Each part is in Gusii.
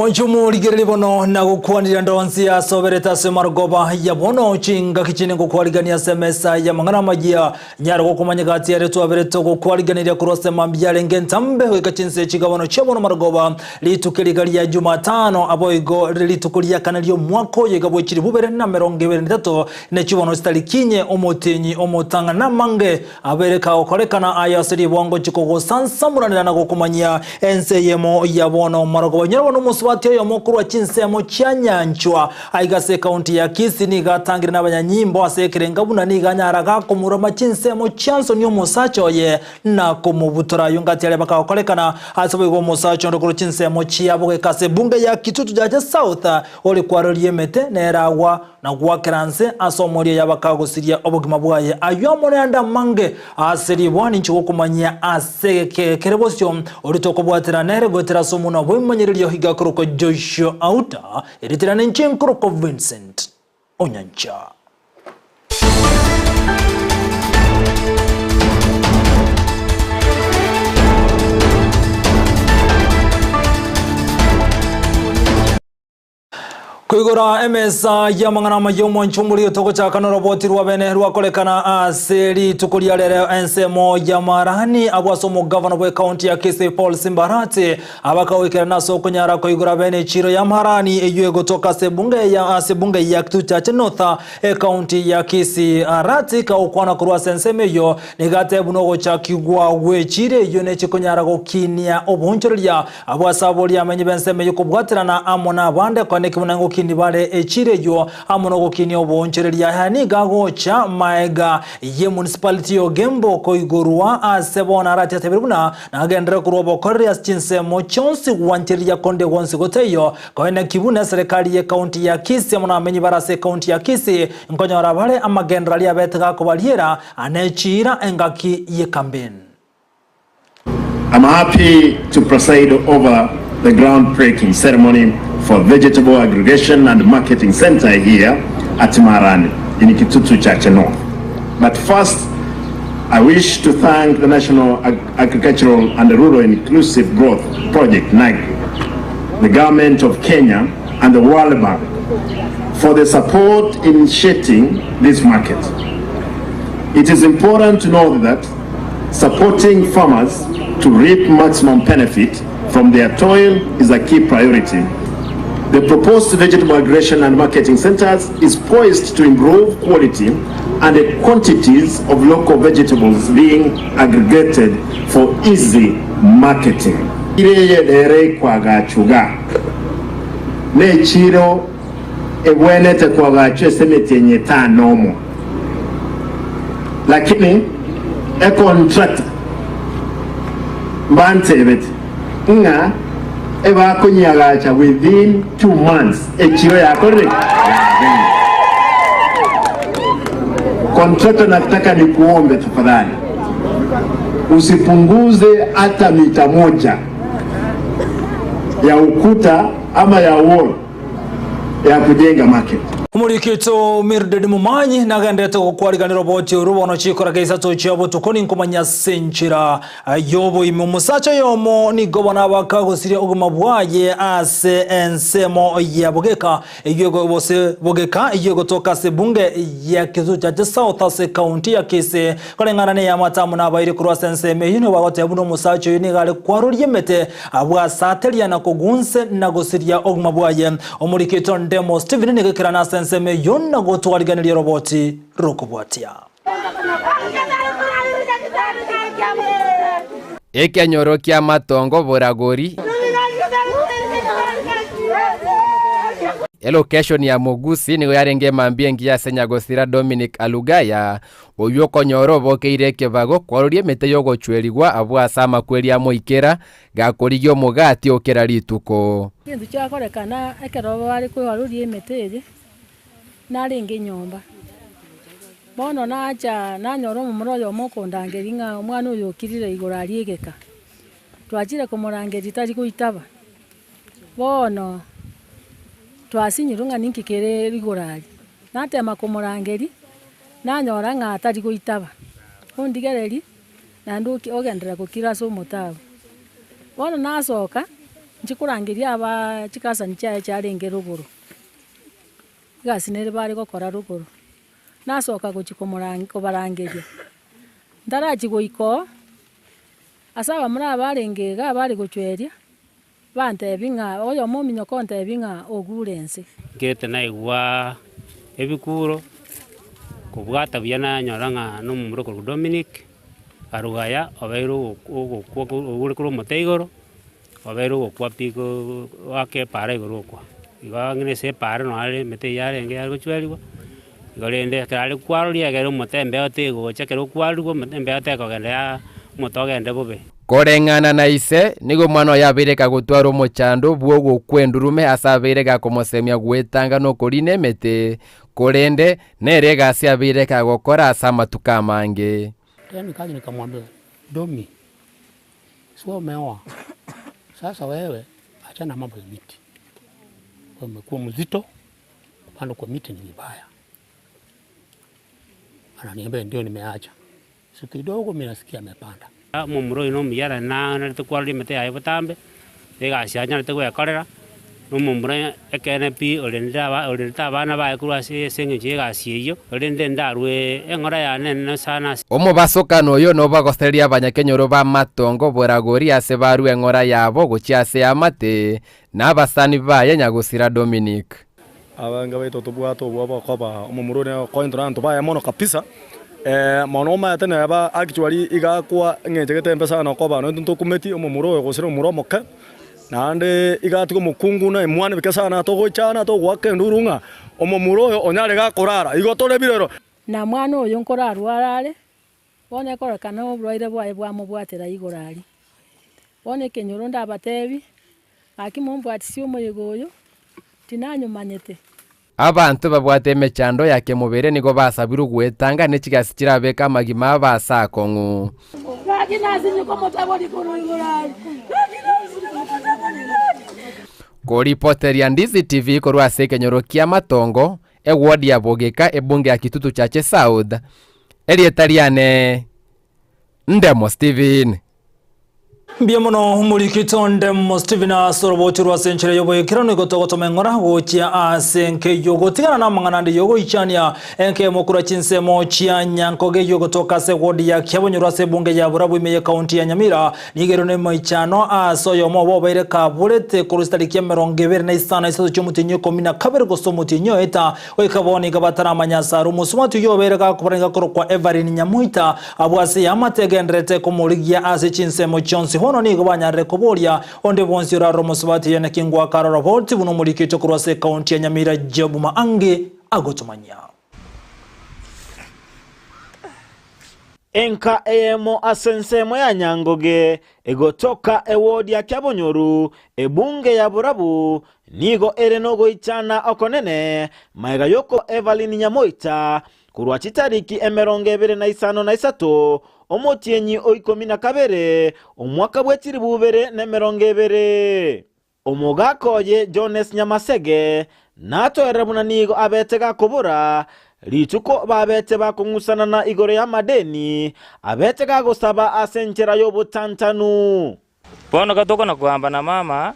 Mwanche omorigereria bono na gokwanera ndonsi asoberete ase marogoba ya bono chingaki chinde ngokwarigania ase emesa y'amang'ana amayia nyare gokomanya gati aria twaberete ogokwariganeria korwa ase mambia yarenge entambe goika chinse chigabono chia bono marogoba rituko eriga ria Jumatano aboigo rire rituko ria kane ri'omwaka oyo iga bwechiri bubere na 23 ne chibono chitari kinye omotienyi omotang'ani namange Abeire kagokorekana aya ase ribongo chikogosansamoranera na gokomanyia ense eyemo ya bono marogoba. Inyora bono omosubati oyomo korwa chinsemo chia nyanchwa aiga ase ekaunti ya Kisii nigo atangire nabanyanyimbo ase ekerenga buna nigo anyara gakomorama chinsemo chia nsoni omosacha oye na komobutora. Ayio ngati aria bakagokorekana ase boigo omosacha onde korwa chinsemo chia bogeka ase ebunge ya Kitutu Chache South ore kwaroria emete nere agwa na goakera nse ase omoerio y'abakagosiria obogima bwaye. Ayio amo nayande amange ase ribwa ninche gokomanyia ase egekege kere bosio, oria tokobwatera nere goetera ase omonwa bw'ebimanyererio iga akorokwa Joshua Auta, erieta riane inche nkorokwa Vincent Onyancha. Koigora emesa y'amang'ana amaya omwancho omorero togochaka noroboti rwa bene rwakorekana ase rituko ria rero ensemo ya Marani abwo ase omogavana bw'ekaunti ya Kisii Paul Simbarati abakagoikerana ase okonyara koigora bene echiro ya Marani eyio egotoka ase ebunge ya ase ebunge ya Kitutu Chache North ekaunti ya Kisii. Arati kagokwana korwa ase ensemo eyio nigo atebia buna ogochakigwa gw'echiro eyio nechikonyara gokinia oboonchoreria Abwo ase abwo riamenyi b'ensemo eyio kobwaterana amo nabande, kwane ki buna ngokinia bare echiira eyio amo nogokinia oboonchoreria. Aya nigo agocha maega ye municipality y'Ogembo koigorwa ase bono arati atebire buna nagenderere korwa obokoreri ase chinsemo chionsi gwanchereria konde gwonsi gotaiyo. Koene ki buna eserekari ye county ya Kisii amo nabamenyi bare ase ecounty ya Kisii nkonyora bare amagenderero aria abete gakobariera ane echiira engaki ye campaign. I'm happy to preside over the groundbreaking ceremony for Vegetable Aggregation and Marketing Center here at Marani in Kitutu Chache North. But first, I wish to thank the National Ag Agricultural and Rural Inclusive Growth Project, NAGRI, the Government of Kenya and the World Bank for the support in initiating this market. It is important to note that Supporting farmers to reap maximum benefit from their toil is a key priority. The proposed vegetable aggregation and marketing centers is poised to improve quality and the quantities of local vegetables being aggregated for easy marketing. Echiro eye nere ekwagachwa iga, Nechiro egwenerete koagachwa ase emetienyi etano omo, lakini econtractor mbantebete ng'a ebakonyiagacha within 2 months echiro yakorire ki? Yabeire. Contractor nataka nikuombe tafadhali usipunguze hata mita moja ya ukuta ama ya wall ya kujenga market. Omorikito Mildred Momanyi nagenderete gokwariganera oboti orwo bono chikora geisato chia botuko ninkomanya ase enchera y'oboime. Omosacha oyomo nigo bono abakagosiria obogima bwaye ase ensemo ya bogeka eyio gose bogeka eyio egotoka ase ebunge ya Kisumu Chache South ase ekaunti ya Kisii. Koreng'ana neyamate amo nabairi korwa ase ensemo eyio nigo bagoteba buna omosacha oyio nigo are kwaroria emete Abwo asateria na kogunse na gosiria obogima bwaye. Omorikito Ndemo Stephen nigo ekerana ase ensemo eyio na gotwariganeria oroboti rokobwatia. Ekenyoro ki'amatongo boragori. Elocation ya Mogusi nigo yarenge emambia engiya ase nyagosira Dominic Alugaya, Oyio okonyora obokeire ekebago kwaroria emete y'ogochwerigwa abwo ase amakweri amoikera, gakorigia omogati o kera rituko. Egento kiakorekana ekero bare koaroria emete eye, narenge nyomba, bono nacha nanyora omomura oyomo okondangeria ng'a omwana oyo okirire igoro aria egeka, twachire komorangeria tari goitaba, bono twasinyirwe ng'a ninki kere rigoro aria, natema komorangeria. Nanyora ng'a tari goitaba, ondigererie, naende ogenderera gokira ase omote agwo. Bono nasoka. Inche korangeria abaa chikasani chiaye chiarenge rogoro, egasi nere bare gokora rogoro, nasoka gochia komorang kobarangeria, ntarachia goika oo, ase abamura aba barenge igaa bare gochweria, bantebia ng'a oyomo ominyoka ontebia ng'a ogure ense. Nkete naigwa ebikuro, kobwata buya nanyora ng'a na omomura okorokwa Dominic, Arugaya obeire ogokwa ogure korwa omote igoro, obeire ogokwa pi goaka epaara igoro okwa. Igo ang'e ase epaara noo are emete eywo yarenge yare gochwerigwa, igo rende ekero are kwaroria egere omote embeo tegocha ekero okwarurwa omote embeo tekogenda yaa omote ogende bobe. Koreng'ana na ise, nigo omwana oye abeire kagotwara omochando bw'ogokwa endurume ase abeire gakomosemia gwetanga nokorina emete, korende nere egasi abeire kagokora ase amatuko amange. Tena nikaja nikamwambia Domi, si wewe umeoa sasa wewe achana na mambo ya miti, wewe umekuwa mzito, kupanda kwa miti ni vibaya. Ananiambia ndio nimeacha. Siku kidogo mimi nasikia amepanda. Omomura oyo nomuya are nanarete kwaroria emete yaye botambe, egasi anyarete gwekorera, na omomura ekeene pi orendire aba orendete abana baye korwa ase ase eng'encho ya egasi eyio, orende ndarwe eng'ora yane enene sana ase. Omobasokano oyo nobagosererie abanyakenyoro b'amatongo boragori ase barue eng'ora yabo gochia ase eamate, na abasani baye nyagosira Dominic. Abange baito tobwate obwoba okoba omomura one okointwa nabanto baye mono kabisa, mono omanyete neba actually iga akwa eng'encho gete embe sana okoba nonya intwe ntokumeti omomura oyo gose nomomura omoke, naende iga atiga omokungu na emwana ebike sana togoichana togoaka enduru ng'a omomura oyo onyare gakorara igo tore birero. Na mwana oyo nkorarware are, bono ekororekana oborwaire bwaye bwamobwatera igoro aria. Bono ekenyoro ndabatebi, Gaki mombwatisie omoyega oyo, tinanyomanyete. Abanto babwate emechando ya kemobere nigo basabirwe gwetanga ne chigasi chirabeke amagima abo ase akong'u. Gaki nasinywe omotabori korwa igoro aria, gaki nasinywe omotabori gaki. Koripoteria Ndizi TV korwa ase ekenyoro kia Matongo, eward ya Bogeka, ebunge ya Kitutu Chache South. Erieta riane Ndemo Steven. Mbuya mono omorikito Ndemo Steven ase orobocho rwa ase enchera y'oboikeranu igo togotoma eng'ora gochia ase enka eyio gotigana namang'ana ande y'ogoichania enka eyemo korwa chinsemo chia Nyankoge eyio egotoka ase eward ya Kiabonyoru ase ebunge ya Borabu ime y'ekaunti ya Nyamira nigo ere nemoichano ase oyomo obo obeire kaborete korwa chitariki 25 isato chi'omotienyi oikomi na kabere gose omotienyi oeta Goika bono iga bataramanya ase are omosubati oyio obeire gakobora nigo akorokwa Evelyn Nyamoita, abwo ase eamate egendererete komorigia ase chinsemo chionsi. Bono nigo banyarire koboria onde bwonsi orarore omosubati oyio naki ngwaka aroro boti buna omorikito korwa ase ekaunti ya Nyamira Job Maangi agotomanyia. Enka eyemo ase ensemo ya Nyangoge egotoka ewodi ya Kiabonyoru, ebunge ya Borabu, Nigo ere nogoichana okonene magega y'okoba Evelyn Nyamoita korwa chitariki 25 omotienyi o ikomi na kabere omwaka bwe chilifu ibere na emerongo ebere. Omogaka oye Jones Nyamasege natoerera buna nigo abete gakobora rituko babete bakong'usanana igoro y'amadeni abete gagosaba ase enchera y'obotantanu. Bono gatokona kogamba na mama,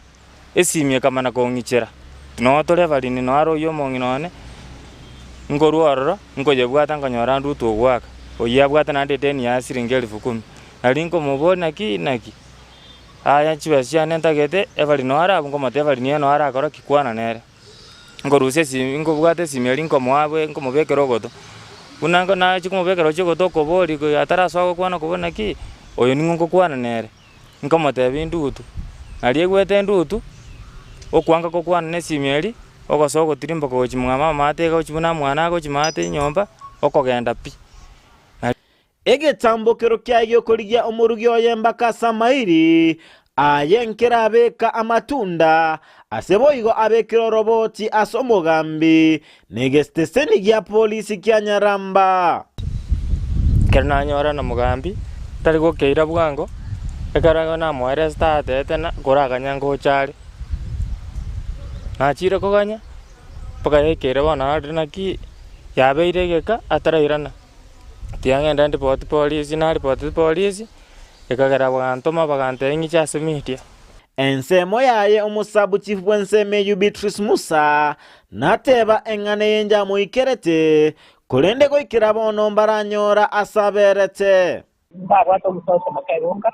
esimi ekamana kong'ichera. Noo tore abarini noo are oyio omong'ina one, nkorwa ororo, nkoyebwata nkonyora ndutu ogoaka, oyio abwate naende edeni yaye siringi elfu kumi. Nari nkomoboria naki naki, aya chibesa chiane ntagete, Evelyn noo are abwo nkomotebia Evelyn eye noo arakore ki kwana nere. Nkorusia esimi nkobwata esimi eria nkomoa abwe nkomobekera ogoto, buna nko nachia komobekera gochia ogoto okoboria ko atarasoa gokwana okobua naki, oyo ning'o ngokwana nere, nkomotebia endutu, naria aigwete endutu, okwanga gokwana na esimi eria, ogosoa ogotirimboka gochia mwa mama ate iga gochia buna mwana agochia maate nyomba, okogenda pi. Egetambokero kiaye gi'okorigia omorugi oye mpaka ase amairi aye nkerabeka amatunda, ase boigo abekire oroboti ase omogambi, na egesiteseni gia polisi kia Nyaramba. Ekero nanyora na mogambi, tari gokeira bwango, ekero namoeresete tatete na koraganya ngocha are. Nachire koganya, mpaka yaikeire bono narorire naki yabeire egeka atarairana. Tiang'enda ndipoti polisi, naripoteti polisi, ekagera bagantoma bagantebia ng'iche ase media. Ensemo yaye omosabuchifu bw'ensemo eyio Beatrice Musa nateba eng'ana eye njamoikerete, korende goikera bono mbaranyora ase aberete. Mbabwate omosacha moke gonka,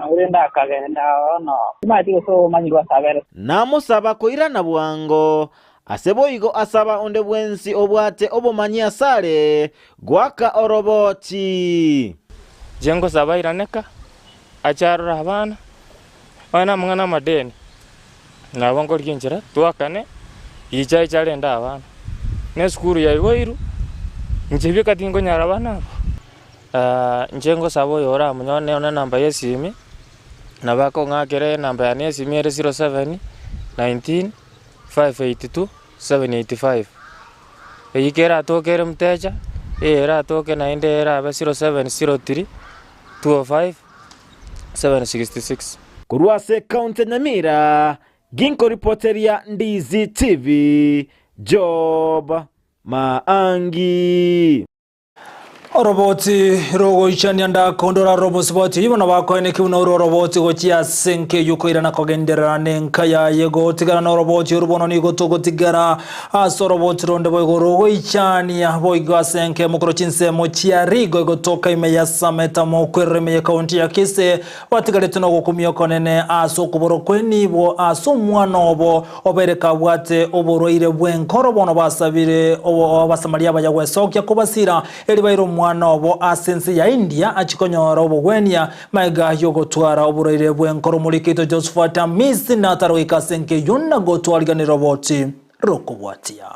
korende akagenda bono timanyeti gose omanyirwe ase aberete. Namosaba koirana bwango, ase boigo asaba onde bwensi obwate obomanyi asare goaka oroboti. Inche ngosaba airaneka, ache arore abana, onye namang'ana amadeni, nabo nkorigia enchera twakane, richa aiche arende abana. Na esukuru yaigoirwe, inche bieka tinkonyara abana abwo. Inche ngosaba oyo oramonyore one enamba ya esimi, nabo akong'akera enamba yane ya esimi ere 07 19 582 785. Eyio keratoke ere mtecha, eye eratoke naende erabe 0703 205 766. Korwa ase ekaunti ya Nyamira, ginkoripoteria Ndizi TV, Job Maangi. Oroboti rogoichania ndakondora robosiboti oyio bono bakoenekia buna orwo oroboti gochia ase enka eyio koirana kogenderera nenka yaye gotigara noroboti orwo bono nigo togotigara ase oroboti ronde boigo rogoichania boigo ase enka emokoro chinsemo chia Rigo egotoka ime ya Sameta mokwerero ime ye county ya Kisii batigaretwe nogokumia okonene ase okobora kw'enibo ase omwana obo Obeire kabwate oborwaire bw'enkoro, bono basabire Abasamaria abaya gwesokia kobasira, erio baire omwana obo ase ense ya India achie konyora obogwenia. Magega y'ogotwara oborwaire bw'enkoro omoriki oito Josephat Amisi natare goika ase enka eyio na gotwariganera roboti rokobwatia.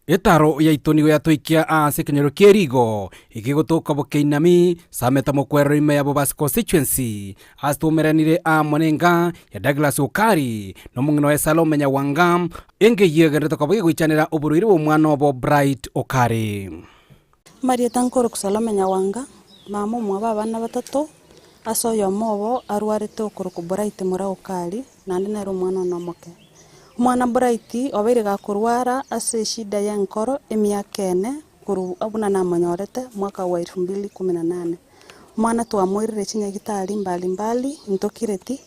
Etaro yaito nigo yatoikia aase ekenyoro ki'erigo, ekegotoka Bokeinami, Sameta mokwerero ime ya Bobasi Constituency, ase twaumeranire amo nenka ya Douglas Okari, na omong'ina oye Salome Nyawanga, enka eyio egenderete koba gegoichanera oborwaire bw'omwana obo Bright Okari. Marieta nkorokwa Salome Nyawanga, mama omwabo abana batato, ase oyomo obo arwarete okorokwa Bright Mura Okari, naende nere omwana one omoke. Omwana Bright obeire gakorwara ase eshida y'enkoro emiaka ene korwa buna namonyorete mwaka wa elfu mbili kumi na nane. Omwana twamoirire chinyagitari mbali mbali ntokireti,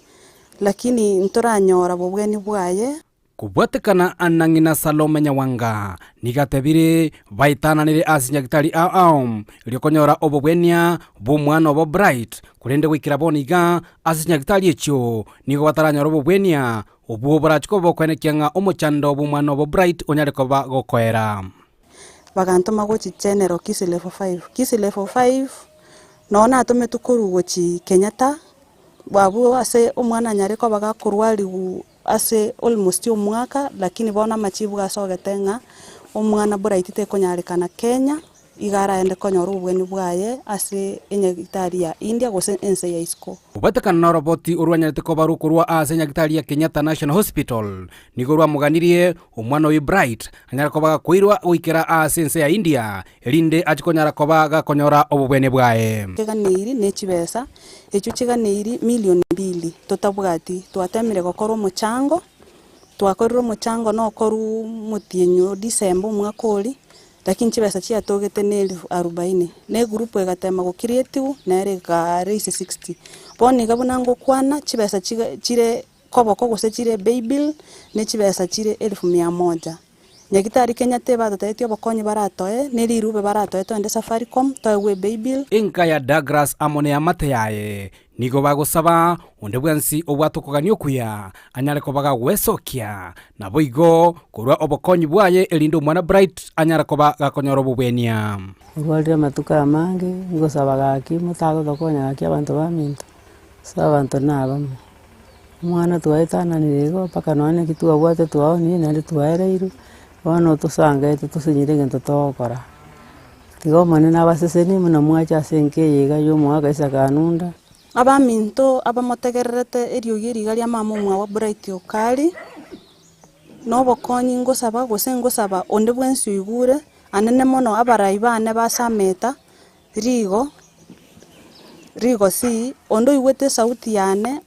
lakini ntoranyora bobweni bwaye. Kobwatekana na ng'ina Salome Nyawanga nigo atebire baetananire ase nyagitari ao ao erio konyora obobwenia bw'omwana obo Bright, korende goikera bono iga ase chinyagitari echio nigo bataranyora obobwenia obwo borache koba bokoenekia ng'a omochando bw'omwana obo Bright onyare koba gokoera. Bagantoma gochia General Kisii level five, Kisii level five noo natometwe korwa gochia Kenyatta, abwo ase omwana anyare koba gakorwariwu Ase almost omwaka, lakini bono amachibu gasogete ng'a omwana Bright tekonyarekana Kenya, iga araende konyora obobweni bwaye ase enyagitari ya India gose ense ya isiko. Obatekana noroboti orwanyarete koba rokorwa ase enyagitari ya Kenyatta National Hospital nigo rwamoganirie omwana oyio Bright anyare koba gakoirwa goikera ase ense ya India erinde achie konyara koba gakonyora obobwene bwaye. Chiganeiri ne chibesa Echio chiganeiri milioni mbili totabwati, twatemire gokora omochango, twakorire omochango nokorwa omotienyi o December omwaka oria, lakini chibesa chiatogete ne elifu arubaini, na egroup egatema go creatiwa nere eka raise sixty. Bono iga buna ngokwana chibesa chiga chire koboko gose chire paybill, ne chibesa chire elifu mia moja. Nyagitari Kenyatta ebatotebetie obokonyi baratoe, ne rirube baratoe toende Safaricom, toegwe ebaybill. Enka ya Douglas amo neamate yaye nigo bagosaba onde bwensi obwate okogania okuya anyare koba gagwesokia, naboigo korua obokonyi bwaye erinde omwana Bright anyare koba gakonyora obobwenia. Orwarire amatuko amange, ngosaba gaki motagotokonya gaki abanto baminto, ase abanto nabamo. Omwana twaetananire igo mpaka nonye naki twabwate twaonire naende twaereirwe, bono tosangete tosinyire egento togokora. Tiga Omonene abasesenie buna mwacha ase enka eye iga ya omogaka Isaka Anunda. Abaminto abamotegererete eriogi eri iga ria mama omwabo Bright Okari, nobokonyi ngosaba gose ngosaba onde bwensi oigure, anene mono abarai bane ba Sameta, Rigo, rigo si, onde oigwete esauti yane,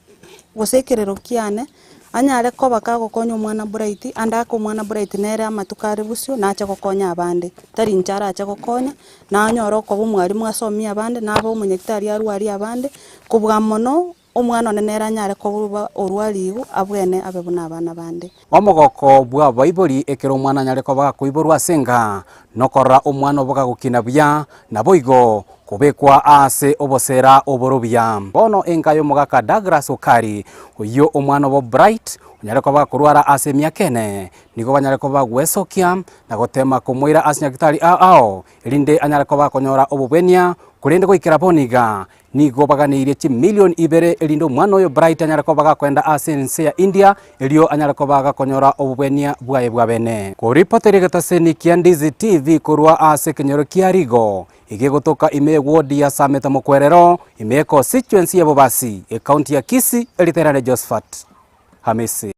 gose ekerero kiane, anyare koba kagokonya omwana Bright, ande ake omwana Bright nere amatuko are bosio, nache gokonya abande. Tari inche arache gokonya, nanyore okoba omwalimu asomie abande, nabe omonyagitari arwarie abande, kobua mono. Omwana one nere anyare koba orwarigu, abwene abe buna abana bande. Omogoko bw'abaibori ekero omwana anyare koba gakoiborwa ase enga, nokorora omwana obo gagokina buya, naboigo kobekwa aase obosera oboro buya. Bono enka y'omogaka Douglas Okari, oyio omwana obo Bright, onyare koba gakorwara ase emiaka ene, nigo banyare koba bagwesokia na gotema komoira ase nyagitari ao ao, erinde anyare koba gakonyora obobwenia, korende goikera bono iga, Nigo baganeirie chimilion ibere erinde omwana oyo Bright anyare koba gakoenda ase ense ya India erio anyare koba gakonyora obobwenia bwaye bwa bene. Koripotera egetaseni kia Ndizi TV korwa ase ekenyoro kia Rigo, egegotoka ime y'ewodi ya Sameta Mokwerero, ime y'econstituency ya Bobasi, ecounty ya Kisii, eriterane Josephat Hamisi.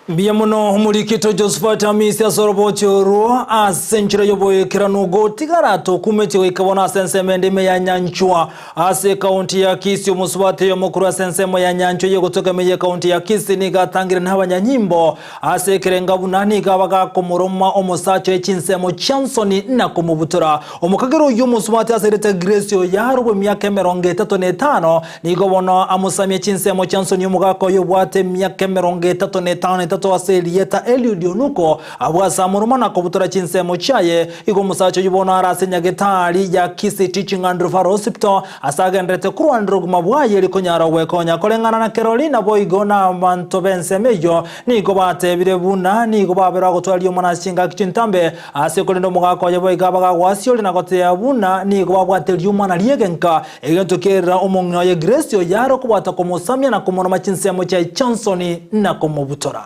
Mbuya mono omorikito Josephat Hamisi ase orobochi orwo ase enchera y'oboikeranu gotigara tokumetie goika bono ase ensemo ende ime ya Nyanchwa ase ekaunti ya Kisii. Omosubati oyomo korwa ase ensemo ya Nyanchwa eyegotoka ime y'ekaunti ya Kisii nigo atangire nabanyanyimbo ase ekerenga buna nigo abagakomoroma omosacha oye chinsemo chia nsoni na komobutora. Omokagera oyio omosubati ase erieta Grace Oyaro bw'emiaka 35 Nigo bono amosamie chinsemo chia nsoni omogaka oyo obwate emiaka 35 ase erieta Eliud Onuko, abwo ase amoroma na kobutora chinsemo chiaye. Igo omosacha oyio bono are ase nyagetari ya Kisii Teaching and Referral Hospital ase agenderete korwanera obogima bwaye eri konyara gwekonya koreng'ana na kerori naboigo nabanto b'ensemo eyio nigo batebire buna nigo baberwa gotwara riomana ase chingaki chintambe ase korende omogaka oye boigo abagagoasioria na goteba buna nigo babwate riomana ri'egenka Egento kerera omong'ina oye Grace oyare okobwata komosamia na komoroma chinsemo chiaye chiansoni na komobutora.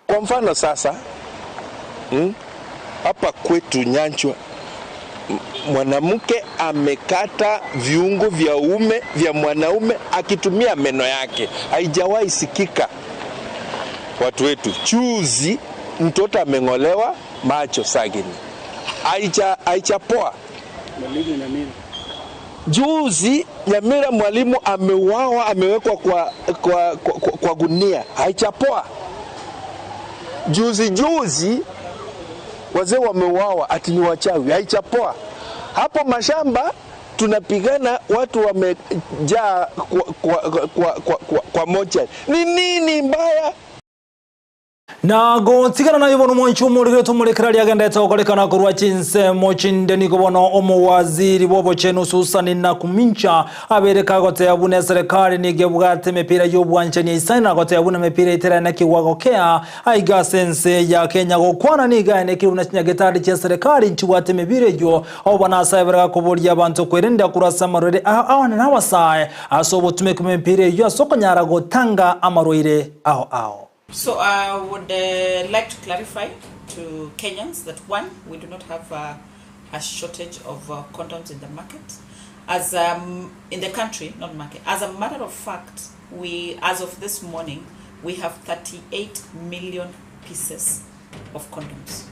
Kwa mfano sasa hapa kwetu Nyanchwa mwanamke amekata viungo vya uume vya mwanaume akitumia meno yake, haijawahi sikika watu wetu. Juzi mtoto ameng'olewa macho sagini, haijapoa. Juzi Nyamira mwalimu ameuawa, amewekwa kwa, kwa, kwa, kwa gunia, haijapoa. Juzi juzi wazee wameuawa ati ni wachawi, haijapoa. Hapo mashamba tunapigana, watu wamejaa kwa, kwa, kwa, kwa, kwa, kwa mochari. Ni nini mbaya? Na gotigana naye bono omwanchi omorero tomorekera aria agenderete gokorekana korwa chinsemo chinde nigo bono omowaziri bw'obochenu Susan Nakhumicha abeire kagoteba buna eserekari nigo ebwate emepira y'obwanchani eisaine na goteba buna emepira eteranekigwa gokea aiga ase ense ya Kenya gokwana nigo aenekire buna chinyagetari chi'eserekari nchibwate emebira eyio Abwo bono ase abere gakoboria abanto kwerenda korwa ase amarwaire ao ao na abasae ase obotumeki bw'emepira eyio ase okonyara gotanga amarwaire ao ao. So I would like to clarify to Kenyans that one, we do not have a shortage of condoms in the market, as in the country, not market. As a matter of fact, we, as of this morning, we have 38 million pieces of condoms.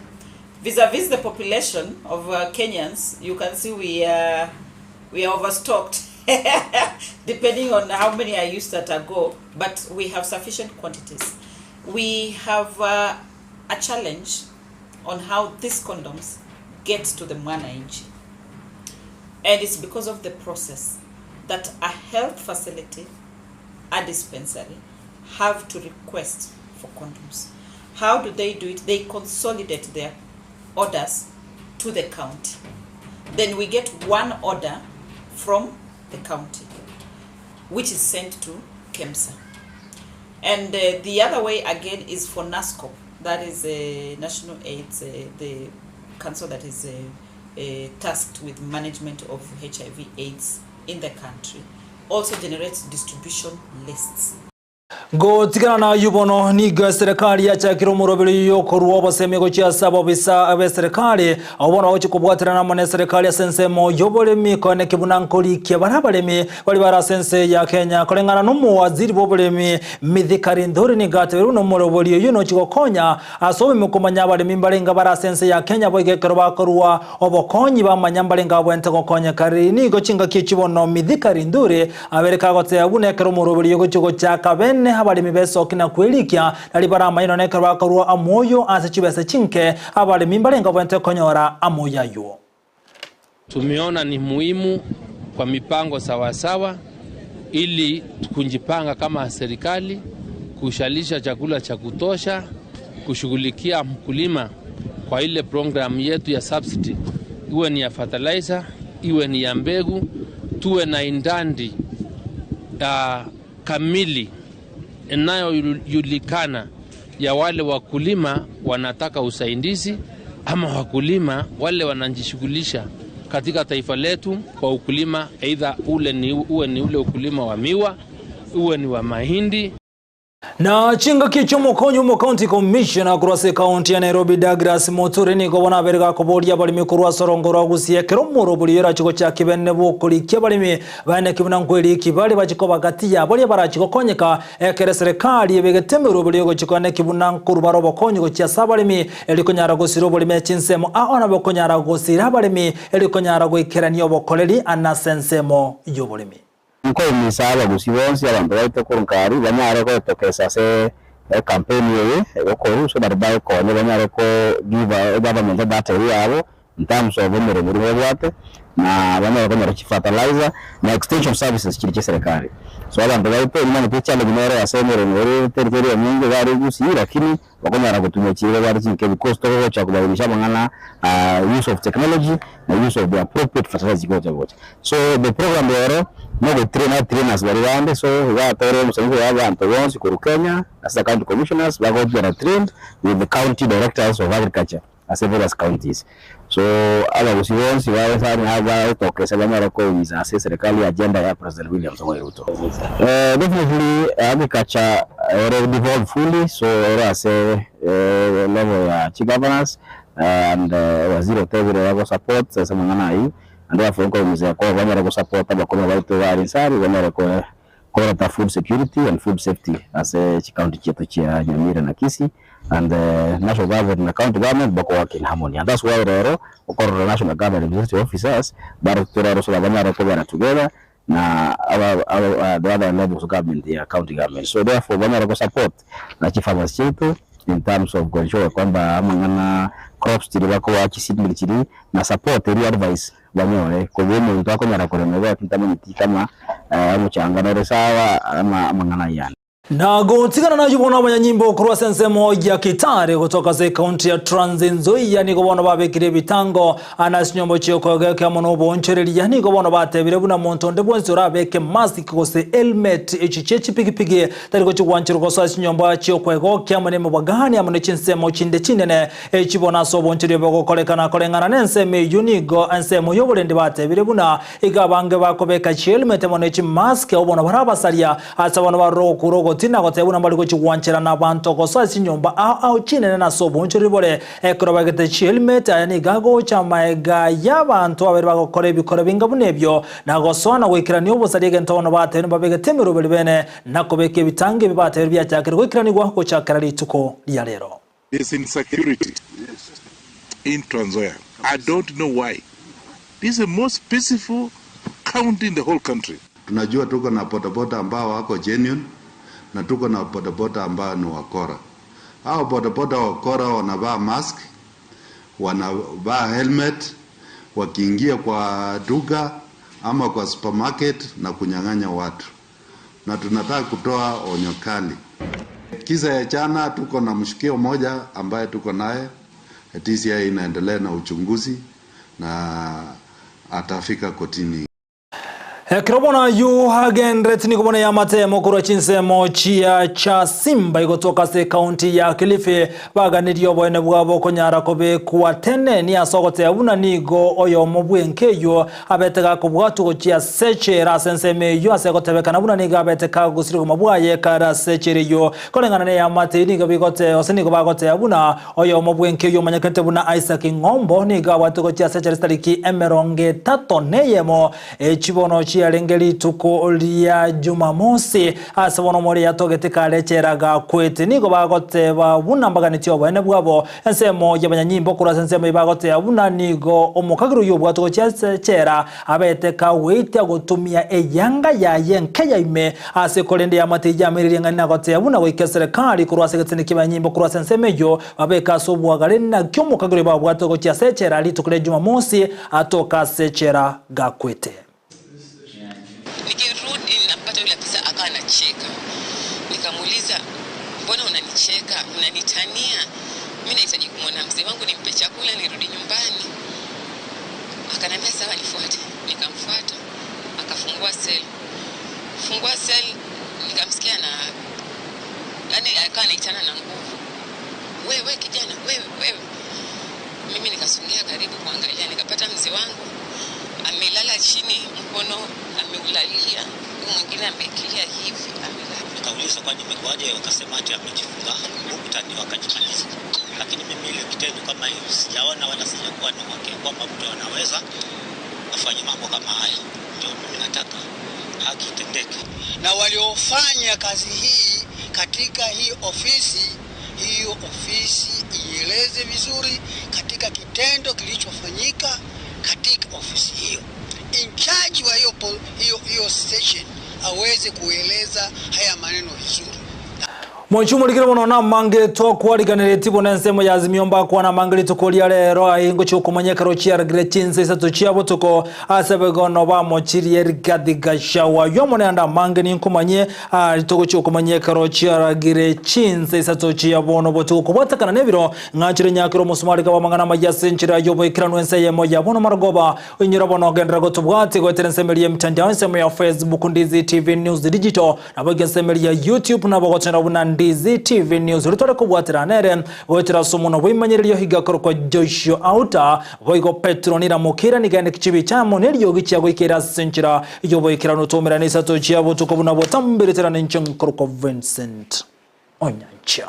Vis-a-vis the population of Kenyans, you can see we are, we are overstocked, depending on how many are used at a go, but we have sufficient quantities. We have a challenge on how these condoms get to the mwananchi. And it's because of the process that a health facility, a dispensary, have to request for condoms. How do they do it? They consolidate their orders to the county. Then we get one order from the county, which is sent to KEMSA. And the other way again is for NASCOP, that is a National AIDS, the council that is tasked with management of HIV AIDS in the country, also generates distribution lists. Gotigana nayio bono, nigo eserekari yachakire omoroberio y'okorua obosemi gochia ase abobisa b'eserekari, abwo bono bagochia kobwaterana amo n'eserekari ase ensemo y'oboremi koeneki buna nkorikia bare abaremi baria bare ase ense ya Kenya. Koreng'ana n'omowaziri bw'oboremi Mithika Linturi nigo atebirie buna omoroberio oyio nochia gokonya ase oboime komanya abaremi mbarenga bare ase ense ya Kenya boigo ekero bakorua Obokonyi bamanya mbarenge abwenerete gokonyeka riria nigo chingaki echi bono Mithika Linturi abere kagoteba buna ekero omoroberio ogochia gochaka bene abaremi besoki na kwerikia nari baramanye nonya ekero bakorua amoyo ase chibesa chinke abaremi mbarenge abwenerete konyora amoyo aywo. Tumeona ni muhimu kwa mipango sawasawa ili kujipanga kama serikali kushalisha chakula cha kutosha, kushughulikia mkulima kwa ile programu yetu ya subsidy, iwe ni ya fertilizer, iwe ni ya mbegu, tuwe na idadi uh, kamili inayojulikana ya wale wakulima wanataka usaidizi ama wakulima wale wanajishughulisha katika taifa letu kwa ukulima, aidha ule ni, uwe ni ule ukulima wa miwa, uwe ni wa mahindi. Na chingaki ch'omokonyi omo county commissioner korwa ase ekaunti ya Nairobi Douglas Muturi nigo bono abere gakoboria abaremi korwa ase orongo rwa Gusii ekero omoro oboria orache gochaka ebene bokorikia abaremi baeneki buna nkweriki bare bache koba gati ya baria barachi gokonyeka ekero eserekari ebegete emerwa oboria egochi koeneki buna nkorwa bare obokonyi gochia ase abaremi eri konyara gosira oboremi echinsemo ao nabo konyara gosira abaremi eri konyara goikerania obokoreri ase ensemo y'oboremi. Nkoimisa abagusii bonsi abanto baito korwa nkari banyare goetokesa ase ecampaign eye egokorwa so that baekonye banyare ko give egovernment edata eria yabo in terms of emeremo eria babwate na banyare konyora chifertilizer na extension services chiria chia eserekari. So abanto baito nimanyete echallenge nere ase emeremo ere teri enyinge iga aria gusii lakini Bakonyara gotumia chiira bare chinke because togocha kobadilisha amang'ana use of technology na use of the appropriate fertilizer chigocha gocha. So the program ero no go train our trainers baria bande so iga tore omosaniko bwa abanto bonsi korwa Kenya ase the county commissioners bagochia trained with the county directors of agriculture ase various counties. So abagusii bonsi baye baetokese banyare koinyisa ase eserekari agenda ya President William Samoei Ruto. Definitely agriculture ere devolved fully so ere ase level ya chigovernors and waziri otebire bago support ase amang'ana ayio and therefore nkoinyisa koba banyare gosupport abakoro baito bare inse aria banyare koreta food security and food safety ase chicounty chiaito chia Nyamira na Kisii and the national government na county government bako work in harmony and that's why rero okorora national government representative officers bare torero so that banyare kobera together na aba aba the other levels of government ya county government so therefore banyare go support na chifarmers chiaito in terms of go ensure kwamba amang'ana crops chiria bakoa chiseedling chiria na support eria advice banyore kobua omonto akonyara korema iga ntamanyeti kama omochanga nore sawa ama amang'ana ayio ande. Na gotigana nayio bono abanyanyimbo korwa ase ensemo ya Kitale gotoka ase ekaunti ya Trans Nzoia nigo bono babekire ebitango ase chinyomba chi'okoegeka amo noboonchoreria. Nigo bono batebire buna monto onde bwensi orabeke mask gose helmet echi chie chipigipigi tari gochia gwancherwa gosoa ase chinyomba chi'okoegokia amo nemebwagani amo ne chinsemo chinde chinene echi bono ase oboonchoreria bogokorekana koreng'ana nensemo eyio nigo ensemo y'oborendi batebire buna Iga abange bakobeka chihelmet amo ne chimask, abwo bono bare abasaria, ase abana barore ogokura ogotina goteba buna mbari gochia gwancherana abanto gosoa ase chinyomba ao ao chinene na ase obonchoreri bore. Ekero bagete chihelmet, aya nigo agocha amaega y'abanto abere bagokora ebikora binga buna ebio, na gosoa na goikerania obosaria egento bono batebire mbabegete emeroberi bene, na kobeka ebitango ebi batebire biachakire goikeranigwa gochakera rituko ria rero. There's insecurity in Trans Nzoia. I don't know why. This is the most peaceful county in the whole country. Tunajua tuko na bodaboda ambao wako genuine na tuko na bodaboda ambao ni wakora. Hao bodaboda wakora wanavaa mask, wanavaa helmet wakiingia kwa duka ama kwa supermarket na kunyang'anya watu, na tunataka kutoa onyo kali. Kisa ya jana, tuko na mshukio mmoja ambaye tuko naye, DCI inaendelea na uchunguzi na atafika kotini. Ekero bono ayio agendereti nigo bono y'amatemo korwa chinsemo chia Chasimba igotoka ase ekaunti ya Kilifi baganirie oboene bwabo okonyara kobekwa teneni ase ogoteba buna nigo oyomo bw'enka eyio abete gakobwatwa gochia ase echela ase ensemo eyio ase egotebekana buna nigo abete kagosira obogima bwaye kare ase echela eyio. Koreng'ana neyamate eyio nigo bigote gose nigo bagoteba buna oyomo bw'enka eyio omanyekanete buna Isaac Ng'ombo nigo abwatwe gochia ase echela chitariki emerongo etato neyemo Echi bono chiarenge rituko ria Jumamosi, ase bono omorero yatogete kare echela gakwete. Nigo bagoteba buna mbaganetie oboene bwabo. Ensemo y'abanyanyimbo korwa ase ensemo eyio bagoteba buna nigo omokagera oyio obwatwe gochia ase echela abete kagweitia gotumia eyanga yaye enke ya ime ase korende eamate eyio yamererie ng'a nagoteba buna goika eserekari korwa ase egeteni ki'abanyanyimbo korwa ase ensemo eyio babeke ase obwagare naki omokagera oyio babwatwe gochia ase echela rituko ria Jumamosi atoka ase echela gakwete. Nikirudi napata Akawa anacheka. Nikamuuliza, mbona unanicheka? Unanitania? Mimi nahitaji kumwona mzee wangu nimpe chakula nirudi nyumbani. Akaniambia sawa, nifuate. Nikamfuata, akafungua sel. Fungua sel, nikamsikia na yani, akawa anaitana na nguvu, wewe kijana, wewe wewe. Mimi nikasongea karibu kuangalia, nikapata mzee wangu amelala chini, mkono ameulalia, huu mwingine ameekelea hivi, amelala. Nikauliza kwani imekuwaje, wakasema ati amejifunga ukuta ndio akajimaliza. Lakini mimi ile kitendo kama hiyo sijaona wala sijakuwa na uhakika kwamba mtu anaweza afanye mambo kama haya. Ndio mimi nataka haki itendeke. na waliofanya kazi hii katika hii ofisi, hiyo ofisi ieleze vizuri katika kitendo kilichofanyika katika ofisi hiyo. In charge wa hiyo, po- hiyo, hiyo station aweze kueleza haya maneno vizuri. Mochumurikire mono namange twakwariganĩrĩtie bona ensemo ya Azimio mbakwana mange rituko ria rero aingo chiokomanya ekero chiaragire chinsa isato chia botuko ase begono bamochirie Rigathi Gachagua yo mono ande amange ninkomanye ah, rituko chiokomanya ekero chiaragire chinsa isato chia bono botuko kobwatekana na ebiro ng'achire nyakero omosumari wa mang'ana amaya ase enchera ya oboikeranu ense eyemo ya bono marogoba oinyora bono ogenderera gotobwati goetera ensemo eria emitandao ensemo ya Facebook Ndizi TV News Digital nabo iga ensemo eria ya YouTube nabo gochera buna Ndizi TV News ritore kobwatera nere goetera ase omono bwaimanyererio higa korokwa Joshua Auta boigo Petro niramokera nigende kichibi chamo neriogi chia goikera ase enchera yoboikeranu tomerana isato chia botuko buna botamberetera nenche nkorokwa Vincent Onyancha.